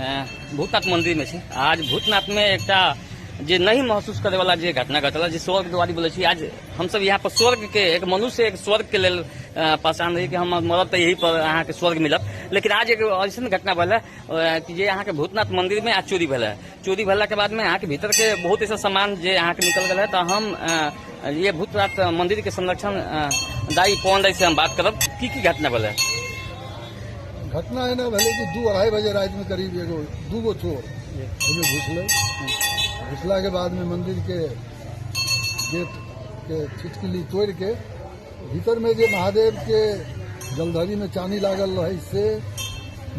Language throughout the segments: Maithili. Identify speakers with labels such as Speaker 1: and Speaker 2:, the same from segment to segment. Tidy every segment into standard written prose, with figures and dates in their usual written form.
Speaker 1: भूतनाथ मंदिर में छी। आज भूतनाथ में एकटा जे नहीं महसूस करे वाला जे घटना घटल, जे स्वर्ग द्वारी बोले छी। आज हमसब यहाँ पर स्वर्ग के एक मनुष्य एक स्वर्ग के लेल पहचान रही कि हम मरब तऽ यही पर अहाँके स्वर्ग मिलत, लेकिन आज एक ऐसन घटना भेल है कि जे अहाँके भूतनाथ मंदिर में आज चोरी भेल है। चोरी भेला के बाद में अहाँके भीतर के बहुत ऐसा सामान जे अहाँके निकल गेल है। तऽ हम ये भूतनाथ मंदिर के संरक्षण दाई पवन दाई से हम बात करब, की की घटना भेल है।
Speaker 2: घटना एना भेलै कि 2-2:30 बजे रातिमे करीब एगो दूगो चोर एहिमे घुसलै। घुसलाके बादमे मंदिरके गेटके छिटकिली तोड़िके भीतरमे जे महादेवके जलधरीमे चानी लागल रहै से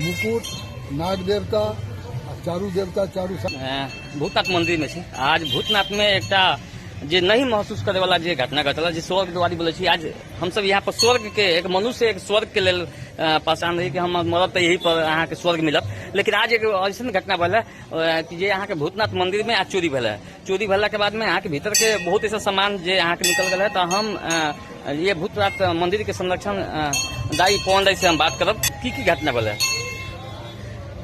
Speaker 2: मुकुट, नाग देवता आ चारू देवता चारू
Speaker 1: भूतनाथ मंदिर में छी। आज भूतनाथ में एकटा जे नहीं महसूस करे वाला जे घटना घटल, जे स्वर्ग द्वारी बोले छी। आज हमसब यहाँ पर स्वर्ग के एक मनुष्य एक स्वर्ग के लेल पहचान रही कि हम मरब तऽ यही पर अहाँके स्वर्ग मिलत, लेकिन आज एक ऐसन घटना भेल है कि जे अहाँके भूतनाथ मंदिर में आज चोरी भेल है। चोरी भेला के बाद में अहाँके भीतर के बहुत ऐसा सामान जे अहाँके निकल गेल है। तऽ हम ये भूतनाथ मंदिर के संरक्षण दाई पवन दाई से हम बात करब, की की घटना भेल है।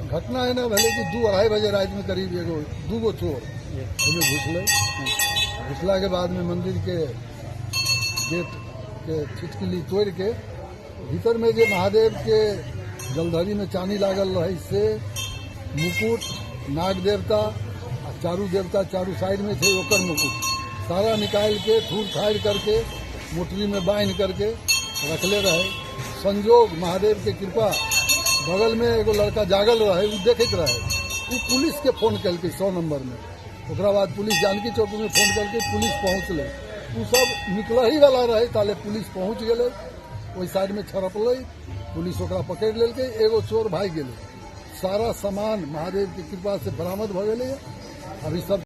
Speaker 2: घटना एना भेलै कि 2-2:30 बजे रातिमे करीब एगो दूगो चोर एहिमे घुसलै। घुसलाके बादमे मंदिरके गेटके छिटकिली तोड़िके भीतरमे जे महादेवके जलधरीमे चानी लागल रहै से मुकुट, नाग देवता आ चारू देवता चारू साइडमे छै ओकर मुकुट सारा निकालिके थूर थारि करके मोटरीमे बान्हि करके रखले रहै। संजोग महादेवके कृपा बगलमे एगो लड़का जागल रहै, ओ देखैत रहै, ओ पुलिसके फोन केलकै 100 नंबरमे। ओकरा बाद पुलिस जानकी चौकमे फोन केलकै, पुलिस पहुँचलै। ओ सब निकलही वाला रहै ताले पुलिस पहुँच गेलै, ओहि साइडमे छड़पलै, पुलिस ओकरा पकड़ि लेलकै, एगो चोर भागि गेलै। सारा सामान महादेवके कृपा से बरामद भऽ गेलै। अभी सब